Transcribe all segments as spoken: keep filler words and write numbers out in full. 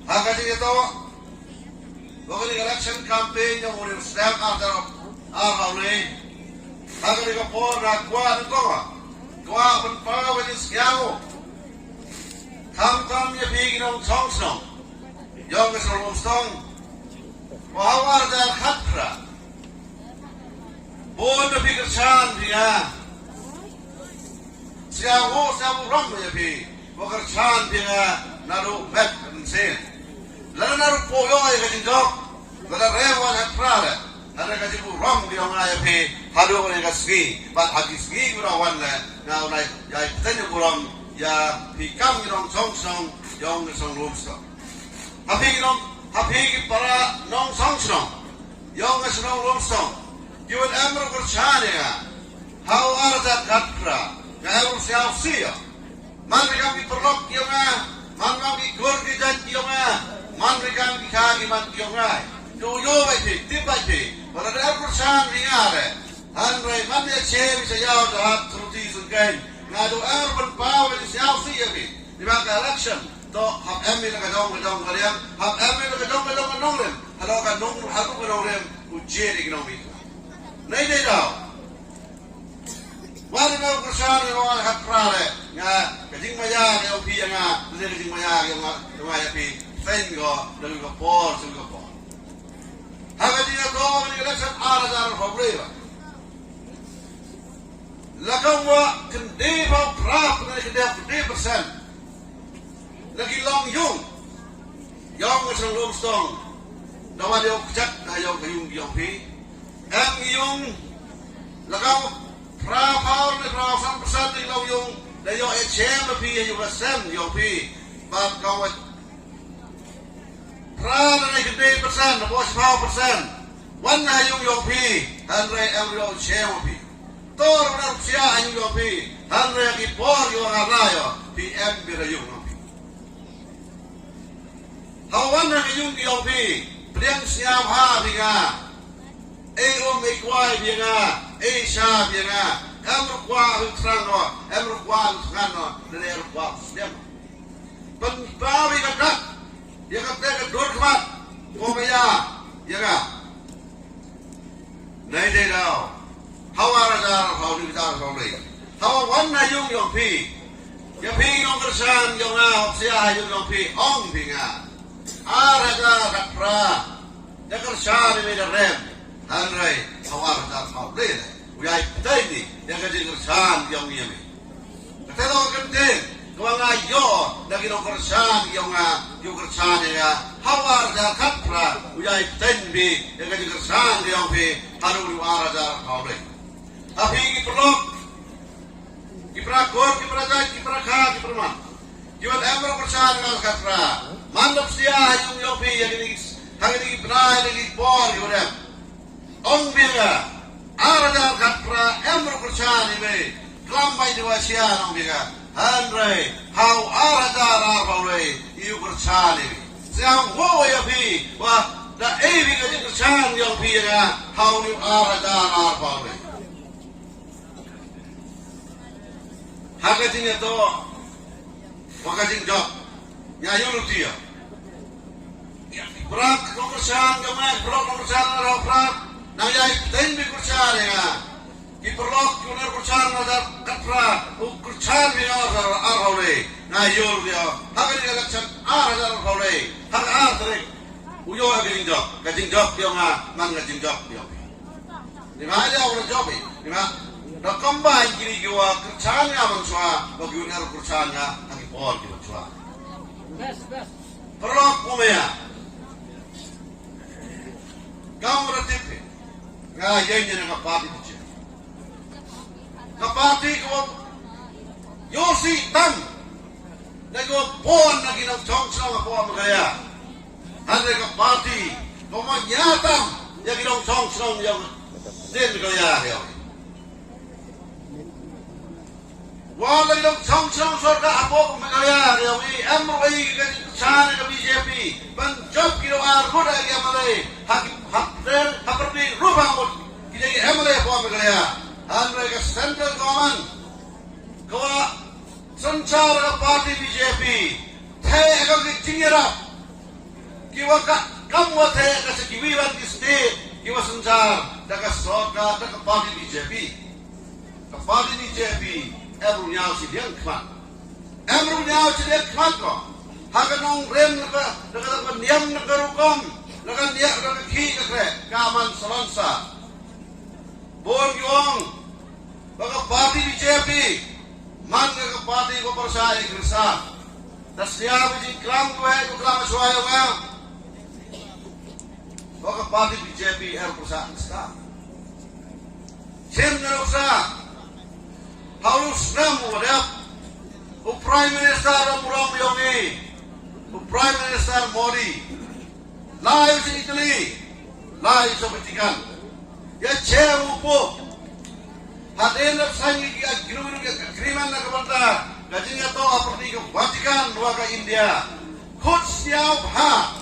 Ha ka jingtoh, wa ka election campaign yong u ni u snem ar hajar arphaw le. Ha ka ni ka por na kwah na kwah, kwah pynpaw wa jingsiaw. Khamtam ya phi ki nongchong chnong yong ka chnong Lumstong, wa ha u ar hajar khatphra, bun na phi kyrchan phi nga. Sñiaw, sñiaw burom ya phi, wa kyrchan phi nga nadooh met mynsiem. Lada nadooh poi ya ka jingjop, lada rem wa khatphra le, lada ka jingburom ki yong nga ya phi, hadooh ka sngi, bad ha ki sngi ki wa wan le, nga u nai, ya i pteng burom ya phi kam ki nongchong chnong yong ka chnong Lumstong. Ha phi ki nong, ha phi ki para nongchong chnong yong ka chnong Lumstong, ki wa em ruh kyrchan ya nga ha u ar hajar khatphra, nga em ruh sñiawsih ya. Man phi kam ki paralok ki yong nga, man kam ki kur ki jait ki yong nga, man phi kam ki kha ki mat ki yong nga, yoh yoh bait phi, tip bait phi, wa lada em kyrchan phi nga le, hynrei man ya che phi cha yaw da hap through ti sngewsih, nga dooh em pynpaw wa jingsiaw sih ya phi. Neibhah ka election toh hap em i la ka jong ka jong ka liang, hap em i la ka jong ka jong ka nongrim. Hadooh ka nong, hadooh ka nongrim u jied i ki nongmihkhmat. Neidei daw, wa ni na u kyrchan ya nga khatphra le, nga ka jingmaya ka yong phi ya nga, le ka jingmaya ka yong nga, yong nga ya phi, sien ko, da ka por, sien ka por. Ha ka jingtoh, ha ka election ar hajar arphaw le wa, la ka wa khyndai phaw phra, khyndai phaw khyndai percent na ki longyung yong ka chnong Lumstong, da wa yoh kjat ha yong ka yung yong phi. Em yung, la ka wa phra phaw le phra san percent na ki longyung da yoh ya chem ya phi, ya yung ka sem yong phi. Bad ka wa phra na khyndai percent, na phaw chiphaw percent wan ha yung yong phi, hynrei em yoh chem ya phi. Tor na ruh psiah ha yung yong phi, hynrei ki por ki wa nga la yoh, phi em bit ha yung yong phi. Ha wan ha ka yung yong phi, pdiang sñiawbha phi nga. Ei um ei kwai phi nga, ei cha phi nga. Em ruh kwah phi thrang no, em ruh kwah phi thngan no, ne em ruh kwah phi snem. Pynpaw i ka dak ya ka te ka dur khmat, ko maya ya nga. Neidei daw, ha u ar hajar arphaw le, hajar arphaw le, ha wa wan ha yung yong phi, ya phi nongkyrchan yong nga, hok sia ha yung yong phi, ong phi nga, ar hajar khatphra da kyrchan i me da rem. Hynrei ha u ar hajar arphaw le le, u ya i pteng ni ya ka jingkyrchan yong i ya me. Ka te toh ka kyntien ka wa nga yoh na ki nongkyrchan yong nga, yoh kyrchan ya nga ha u ar hajar khatphra, u ya i pteng phi ya ka jingkyrchan yong phi hadooh u ar hajar arphaw le. Ha phi ki paralok, ki para kur, ki para jait, ki para kha, ki para man, ki wa em ruh kyrchan ya nga khatphra, man da psiah ha yung yong phi ya kini, ha kini ki bnai, ha kini ki por ki wa em. Ong phi nga, ar hajar khatphra em ruh kyrchan i me, klam bait i wa sia, ong phi nga. Hynrei ha u ar hajar arphaw le, i u kyrchan i me. Sñiawbha ya phi, wa da e phi ka jingkyrchan yong phi ya nga ha u ni u ar hajar arphaw le. Ha ka jingtoh, wa ka jingjop, ya yoh luti ya. Brak nongkyrchan ka me, brak nongkyrchan ka me, brak nang ya i pteng phi kyrchan ya nga. Ki paralok ki wa ner kyrchan ar hajar khatphra, u kyrchan phi ar hajar arphaw le, na yoh phi ya. Ha ka ni ka election ar hajar arphaw le, ha ka ar tarik, u yoh ha ka jingjop, ka jingjop yong nga, man ka jingjop yong phi. Neibhah ya u la jop i, neibhah da combine kini ki wa kyrchan ya nga man chwa, wa ki wa ner kyrchan ya nga ha ki por ki wa chwa. Paralok, ko maya, kam wa da tip phi, nga yeng ya na ka party phi chi. Ka party ka wa yoh sih tam na ki wa bun na ki nongchong chnong hapoh Meghalaya. Hynrei ka party ka wa maya tam ya ki nongchong chnong yong ka state Meghalaya ya. Wa la ki nongchong chnong sorkar hapoh Meghalaya ya, em ruh i ka jingkyrchan ka B J P, pynjop ki dooh ar ngut ki M L A, ha ki, ha, ha pyrdi ruh ngut ki jait ki M L A hapoh Meghalaya. Hynrei ka central government ka wa synchar ka party B J P, te ka ki jingyarap Ki wa ka, kam wa the ka sa ki wi wan ki state, ki wa synchar da ka sorkar, da ka party B J P. Ka party B J P, em ru ñiaw chi liang khmat. Em ru ñiaw chi liang khmat ko. Ha ka nongrim, na ka, na ka, na ka niam, na ka rukom, na ka niam, na ka khih, na ka khreh, ka man salon sa. Bun ki ong, wa ka party B J P, man ka ka party ko pyrsa i Khristan. Ta sñiaw wa jingklam ko he, ko klam chwa ya nga. Wa ka party B J P em pyrsa i Khristan. Sim na pyrsa. Ha u snem wa dep, u Prime Minister wa burom yong i, u Prime Minister Modi. Lai u cha Italy, lai u cha Vatican. Ya che u Pope. Hadien da sign ki agreement, ki agreement na ka bynta ka jingïatoh ha pyrdi ka Vatican wa ka India. Khut sñiaw bha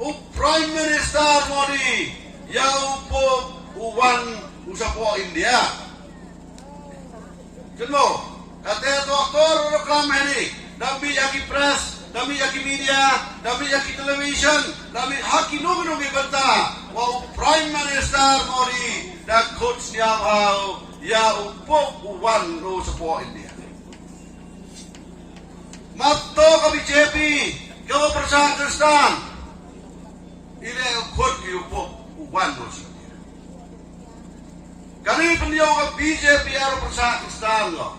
u Prime Minister Modi, ya u Pope u wan u chapoh India. Kynmo, kate doktor u klam hini, da mih ha ki press, da mih ha ki media, da mih ha ki television, da mih ha ki nong nong ki bynta, wa u Prime Minister Modi da khut sñiaw bha u, ya u Pope u wan u chapoh India. Mato ka B J P, ka wa pyrsa Khristan. I leh u khut ki u Pope u wan u chi. Kani pynyoh ka B J P ar pyrsa Khristan lo.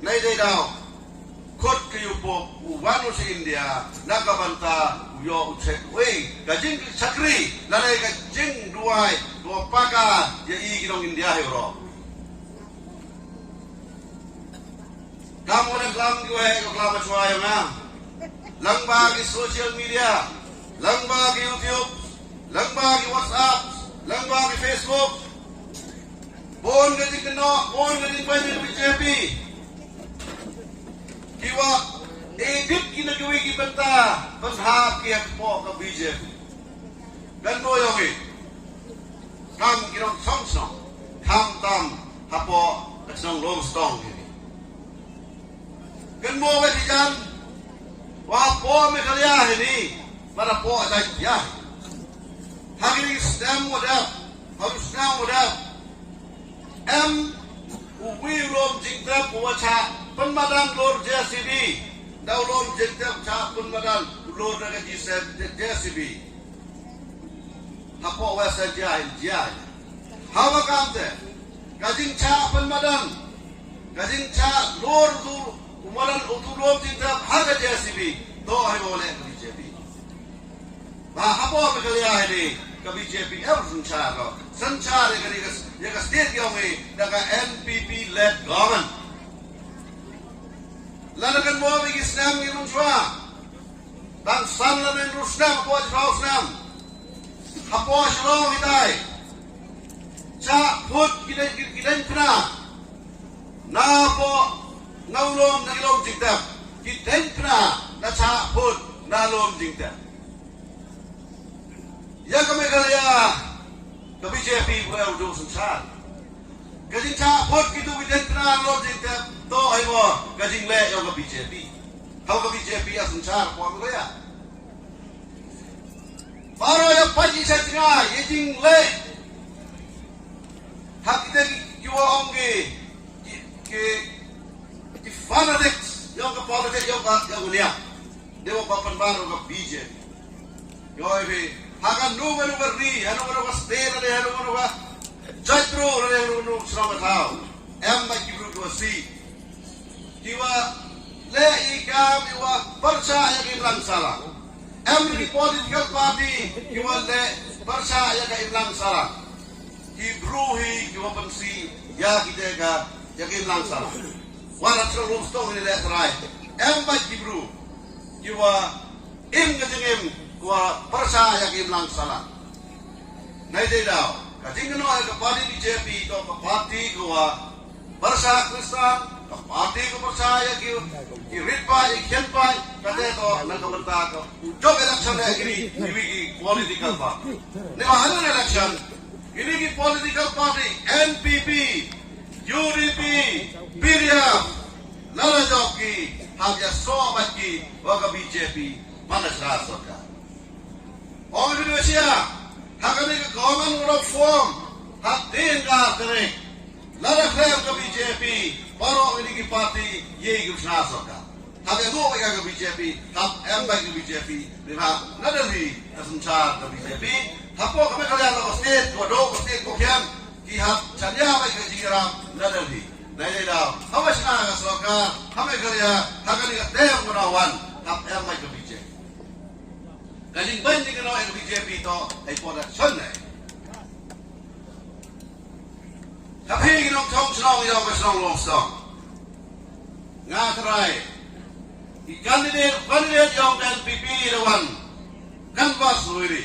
Nei dei daw. Khut ki u Pope u wan u chi India, na ka bynta u yoh u chek wei ka jingchakri, lane ka jingduwai, ko paka ya i ki nong India hi ro. Kam wa da klam ki wa he ko klam chwa ya nga. Lang ba ki social media, lang ba ki YouTube, lang ba ki WhatsApp, lang ba ki Facebook. Bun ka jingkynnoh, bun ka jingpynbna B J P. Ki wa edit ki na ki wi ki bynta, bynta ki ha ka B J P. Kynmo yong i. Kam ki nong song song. Kam tam hapoh ka chnong Longstong hini. Kynmo wa di jan. Wa hapoh Meghalaya hini. Wa hapoh Jaiñtia. Ha kini ki snem wa dep. Ha u snem wa dep. Em u wi u lum jingtep u wa chah pynmadan lor J C B. Da u lum jingtep chah pynmadan lor da ka J C B. Hapoh West Jaiñtia, Jaiñtia. Hawa kamte, ka jingchah pynmadan, ka jingchah lor tu, u madan u tu lum jingtep ha ka J C B, to ha wa leh ka B J P. Ba hapoh Meghalaya hini, ka B J P em synchar ko. Synchar ya ka, ya ka, ya ka state yong i, da ka N P P led government. Lada kynmo wa ki snem ki nong chwa. Dang san lane ynru snem, hapoh chiphaw snem. Hapoh Shillong hitai. Chah phut ki dei, ki, ki dei pna. Na poh, na u lum, na ki lum jingtep. Ki dei pna, na chah phut, na lum jingtep. Ya ka Meghalaya, ka B J P bru em u du synchar. Ka jingchah phut ki tu ki dei pna lum jingtep, to ha i mo, ka jingleh yong ka B J P. Hawa ka B J P ya synchar, poh Meghalaya. Baroh ya pait i cha jngai, ya jingleh. Ha kita ki, ki wa ong ki, ki, ki, ki fanatics, yong ka politics, yong ka, yong ka niam. Dei wa ba pynbna ka B J P. Yoi bi, ha ka nong nong ka ri, ha nong nong ka state, ha nong nong ka jait bru, ha nong nong ka chnong ka thaw. Em ba ki bru ki wa si. Ki wa leh i kam i wa pyrchah ya ka imlang sahlang. Em ki political party, ki wa leh pyrchah ya ka imlang sahlang. Ki bru hi, ki wa pynsi, ya ki te ka, ya ka imlang sahlang. Wa ra chnong Longstong hi leh trai. Em ba ki bru. Ki wa im ka jingim, ki wa pyrchah ya ka imlang sahlang. Nei dei daw, ka jingkynnoh ya ka party B J P to ka party ka wa pyrchah Khristan, ka party ka pyrchah ya ki, ki rit paid, ki khian paid, kate to na ka bynta ka u jop election ya kini, kini ki political party. Nei wa ha election, kini ki political party, N P P, U D P, P D F, lada jop ki, hap ya soh bad ki wa ka B J P man la chna sorkar. Ong video sia, ha kani ka government wa form, ha tin ka tarik, lada khlem ka B J P, baroh kini ki party, ye ki bsna sorkar. Hap ya ko ka B J P, hap em bai ka B J P, ni ha, na Delhi, ka synchar ka B J P, hapoh ka Meghalaya la ka state, wa do ka state ko khian, ki hap chania bai ka jingyaram, na Delhi. Nai dei daw, ha wa sna ka sorkar, ha Meghalaya, ha kani ka term wa wan, hap em bai ka B J P. Ka jingbain ni ka no ka B J P to, hei por election ne. Ka phi ki nongchong chnong yong ka chnong Longstong. Nga trai. I candidate, candidate yong ka N P P da wan. Canvass lui ri.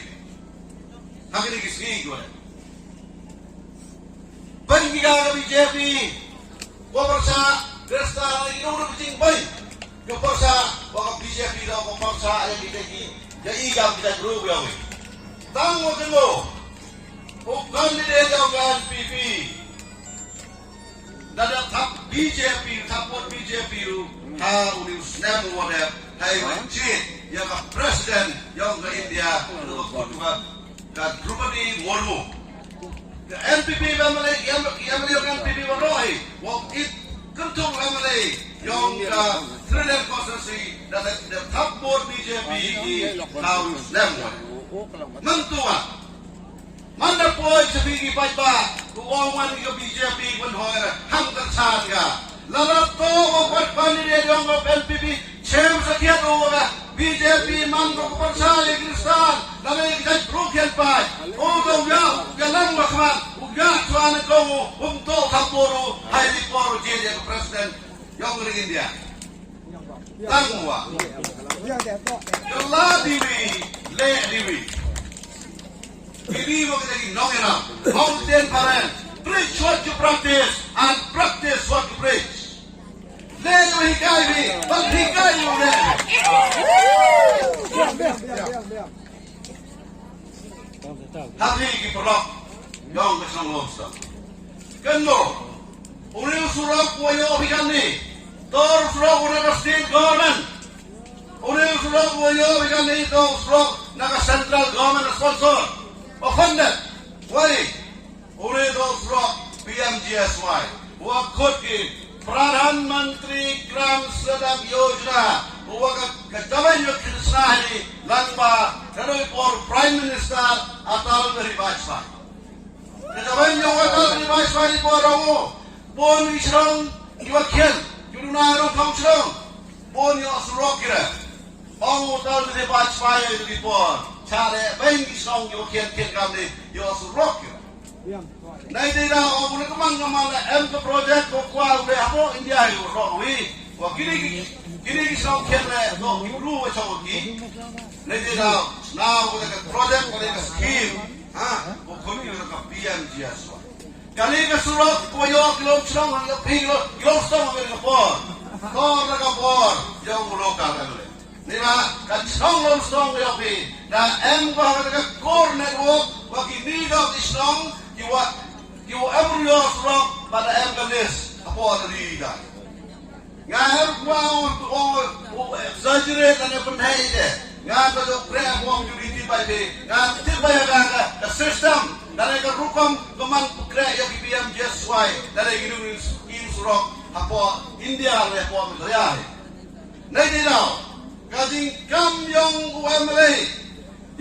Ha kini ki sngi ko. Ban ki ka B J P, ko pyrsa, Krista, i nong ru jingbain. Ko pyrsa, wa ka B J P da, ko pyrsa, ya ki, ya ki, ya i ka B J P ru, ya wi. Tang wa keno, ko candidate ya ka N P P. Da da thap B J P, thap vote B J P ru, ha u ni u snem wa dep, ha i wa chief, ya ka president, ya ka India, ru ko tuwa. Ka Droupadi Murmu. Ka N P P ka M L A, ka M-, ka M L A yong N P P wa roi. Wa it kyntu M L A yong ka Three Line Constituency da, da, da thap vote B J P ki tau slem wa. Mynta wa. Manda poi sa phi ki paidbah, ku ong wan ka B J P wan hoi ra, ham ka chan ka. Lada to wa wat candidate yong ka N P P, chem sa kiat o wa ka, B J P man ko pyrsa le Kristan, na me ka jait ru kian pai. O to ya, ya lang wa khmat, u ya chwa na kong o, um to thap por o, hai di por o je ya ka president yong ka India. Tang wa. Kylla diwi, le diwi. Ini wa kita ki nong ina. Hong ten paren. Preach what you practice and practice what you preach. Le diwi hikai bi, bang hikai yu le. Hati ki pyrlok yong ka chnong Longstong. Kynmo, u ni u surok wa yoh phi kani, tor surok wa na ka state government. U ni u surok wa yoh phi kani, tor surok na ka central government sponsor. Wa funded. Wai, u ni tor surok P M G S Y. Wa khut ki Pradhan Mantri Gram Sadak Yojana, wa ka, ka jaban yoh ki sahari, lang ba, ka doi por Prime Minister Atal Bihari Vajpayee. Ka jaban yoh Atal Bihari Vajpayee por ong o, bon i chnong, i wa khian, yu duna rong thong chnong, bon yoh surok kira. Ong Atal Bihari Vajpayee di por, chare, bain i chnong, i wa khian, khian kam di, yoh surok kira. Nai dei da, o, bule kemang kemang da, em ka project ko kwah u le hapoh India hi u rong wi. Wa kini ki, kini ki song khian le, ko ki bru wa chong ki. Nai dei da, na u le ka project, u le ka scheme. Ha, ko khun ki le ka P M G S Y. Kani ka surok, ko yoh ki Longstong, yoh phi lo, Longstong le ka por. Ko le ka por, yoh u lo ka le. Ni ba, ka chnong Longstong yoh phi, da em ko ha ka core network, wa ki ni da ki chnong, ki wa, ki wa em ru yoh surok, ba da em ka list, hapoh da ri da. Nga em kwah u, u, u exaggerate lane pynhei de. Nga ka yoh kreh hapoh community bai phi, nga tip bai ha ka, ka system, lane ka rukom, ka man kreh yoh ki P M G S Y, lane ki nu scheme surok, hapoh India, lane hapoh Meghalaya. Nai dei daw, ka jingkam yong u M L A,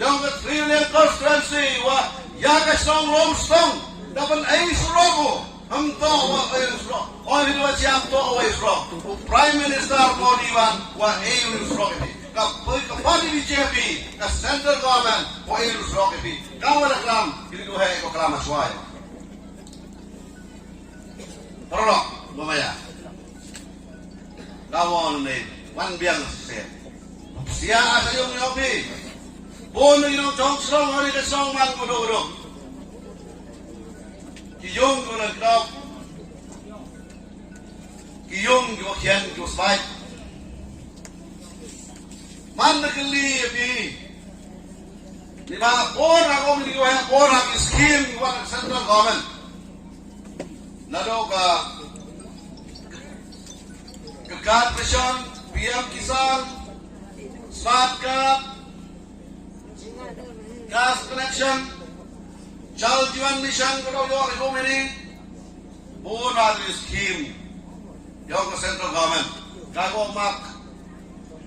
yong ka Three Line Constituency wa, ya ka chnong Longstong, da ban ai surok u, ham to wa ai surok, oi hi wa chiam to wa ai surok, u Prime Minister Modi wan, wa ai surok hi, ka, ka party B J P, ka central government, wa ai surok hi, ka wa da klam, kini ko hai ko klam aswai. Paralok, ba maya. Lawon ne, wan biang se. Sia asa yung yopi. Bon yung chong song, hari ka song man ko do do. Ki yung ko na klok. Ki yung ko khian ko spike. Man na kali bi. Ni ba por ha ko ni ko ha por ha ki scheme wa central government. Nado ka, ka card ration, P M Kisan, Smart Card, Gas connection, Jal Jeevan Mission, ko yoh i ko mini, bun bha ki scheme yong ka central government, ka ko mak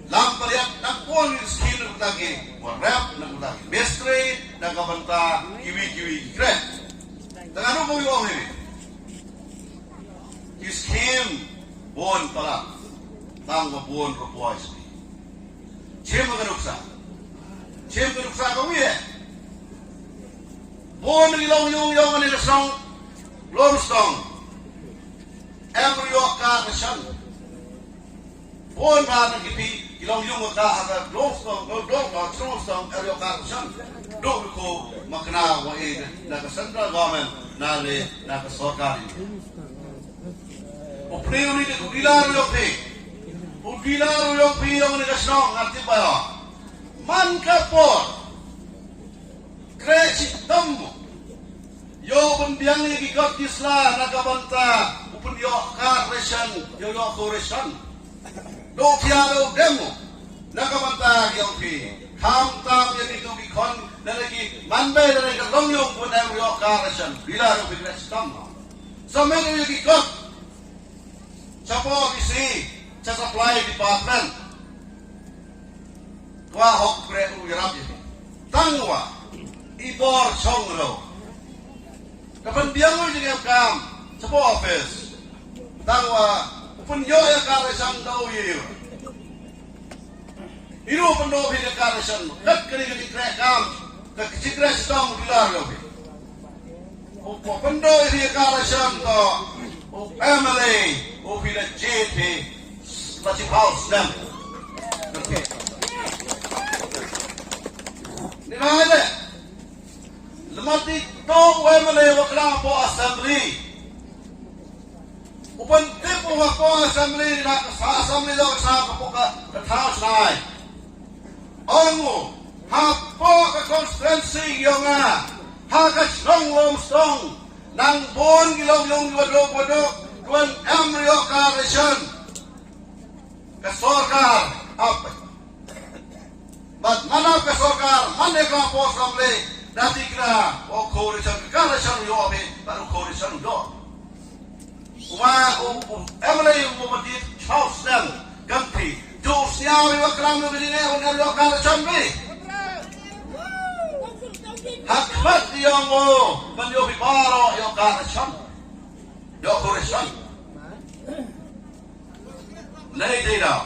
lam pariat, na bun ki scheme na ka bynta ki warap, na ka bynta ki mistri, na ka bynta kiwi kiwi ki kreh. Tang anu ko yoh mini. Ki scheme bun palat, tang wa bun ruh poi sni. Chim ka nuksa. Chim ka nuksa ka wi eh. Bun ki longyung yong kani ka shnong Lumsdong em ru yoh ka ration. Bun bha na ki phi ki longyung ka ha ka Lumsdong, Lumsdong, Lumsdong em ru yoh ka ration. Duk ko makna wa e na ka central government, na le na ka sorkar. U pli u ni de u dila ru yong phi. U dila ru yong phi yong ni ka shnong, nga tip ba yoh. Man ka por kreh chitom. Yow pynbiang ya ki kot ki sla na ka bynta u pynyoh ka ration, yow yoh ko ration. Dok thia dok dem na ka bynta yong phi. Khamtam ya ki tu ki khon, na ki man bei, na ka longyung, pynyoh ka ration. Dila ru phi kreh chitom. Sa men u ya ki kot chapoh ki si cha supply department. Wa hok kreh u yarap ya. Tang wa i bor chong ro. Ka pynbiang u jingem kam chapoh office. Tang wa u pynyoh ya ka ration da u ye. Iru pyndoh phi ka ration, kat kari ka jikreh kam, ka jikreh sdang u dila ru phi. U pyndoh phi ka ration to, u M L A, u phi da jied phi, la chiphaw snem. Ni bha de, lama ti to u M L A wa kla po assembly. U pyntip u hapoh assembly, na ka sa assembly da ka sa ka poh ka, ka thaw chnai. Ong u, hapoh ka constituency yong nga, ha ka shnong Lumsdong, nang bun ki longyung wa duk wa duk, wan em ru yoh ka ration. Ka sorkar ap. Bad man ap ka sorkar, man e ka post ram le, da ti kra, o ko ration, ka ration yoh be, bad o ko ration yoh. Wa u, u M L A u ma di chau snem, kam ti, jo snia wa klam yoh be ne, o ne yoh ka ration be. Hak bat yong o, man yoh be baro yoh ka ration. Yoh ko ration. Nei dei daw.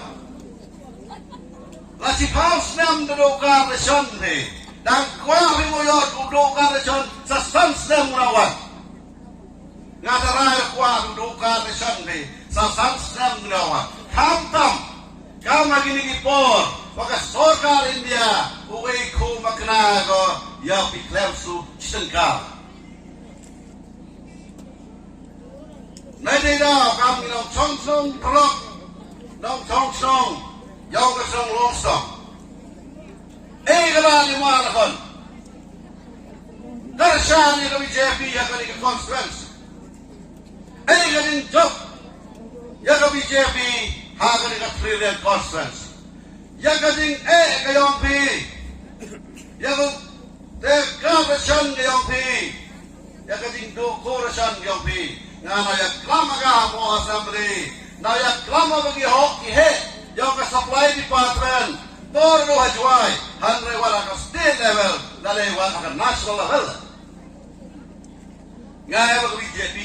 La chiphaw snem da dooh ka ration phi. Dang kwah phi mo yoh dooh ka ration sa san snem u na wan. Nga da rai kwah dooh ka ration phi sa san snem u na wan. Khamtam kam ha kini ki por wa ka sorkar India u e ko makna ko ya phi khlem su chitengkar. Nei dei daw kam ki nongchong chnong paralok, nongchong chnong yong ka chnong Lumsdong. E ka la ni ma la kon. Ka ration ya ka B J P ya kani ka constituency. E ka jingjop ya ka B J P ha kani ka Three Rank constituency. Ya ka jing e ka yong phi. Ya ka te ka ration ka yong phi. Ya ka jingdooh ko ration yong phi. Nga na ya klam ka mo assembly. Na ya klam ka ki hok ki he. Yong ka supply department. Tor do ha Jwai. Hanre wala ka state level. Na le wala ka national level. Nga ya ka B J P.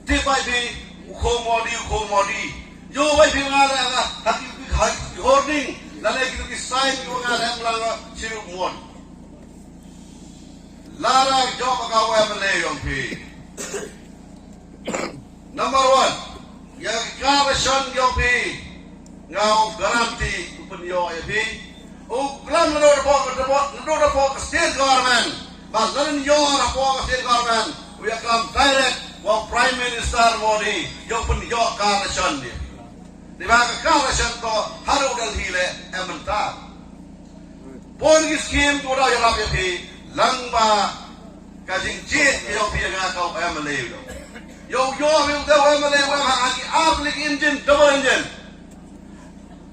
Ti bai phi u ko Modi, u ko Modi. Yo bai phi nga la nga. Hati ki hai ki hoarding. Na le ki ki sign ki nga la nga chiru Modi. Lara jop ka wa M L A yong phi. Number one, ya ka ration yong phi. Nga u guarantee u pynyoh ya phi. U klam na do da pok, na do da pok, na do da pok state government. Bad na yoh da pok state government. U ya klam direct wa Prime Minister Modi. Yoh pynyoh ka ration ya phi. Ni ba ka ka ration to haru Delhi le em mynta. Bun ki scheme ko da yarap ya phi, lang ba ka jingjied ka yong phi ya nga ka u M L A u. Yow yoh phi u da u M L A u em ha ki ar tylli ki engine, double engine.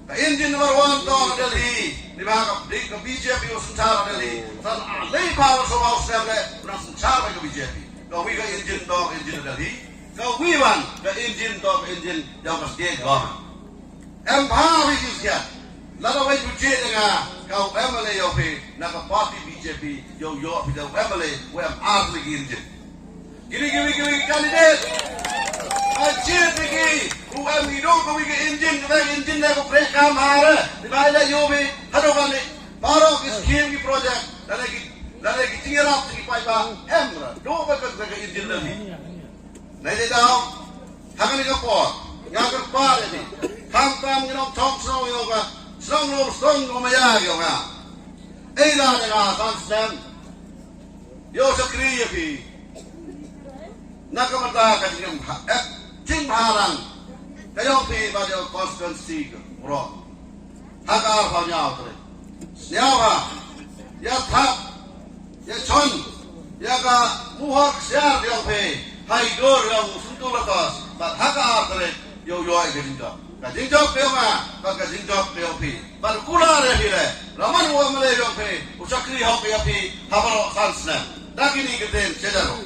Ka engine number one to Delhi, Di ba ka, di ka B J P u synchar Delhi. San a lei power so power snem le, u nang synchar ka B J P. Ka wi ka engine to ka engine Delhi. Ka wi wan ka engine to ka engine yong ka state government. Em bha wi ki siat. Lada wei budget nga ka u M L A yow phi na ka party B J P yow yoh phi da u M L A u em ar le ki engine. Kini ki wi ki wi ki candidate. A chit ki u em i dong ka wi ki engine, ka wi ki engine le ko pre kam hare. Di ba le yow phi hado ka ni. Paro ki scheme ki project. Lada ki, lada ki tingirap ki pai ba em ra. Do ba ka ka engine le ni. Nei de daw, ha kani ka por, nga kyrpad ya phi. Khamtam ngi nong chong shnong yong nga, shnong nong shnong nong maya yong nga. Ei la de nga san snem. Yow chakri ya phi. Na ka bynta ka jingim ha, eh, jingbhalang ka yong phi bad yong constituency ka bro. Ha ka arphaw ñiaw tarik. Sñiaw ha, ya thap, ya chon, ya ka muhor ksiar yong phi, ha i dur yong u Syntu Latos, bad ha ka ar tarik, yow yoh i ka jingjop. Ka jingjop ka yong nga, bad ka jingjop ka yong phi. Bad u kular ya phi le, la man u M L A yong phi, u chakri hok ya phi, ha baroh san snem. Da kini ki ktien, chedaru.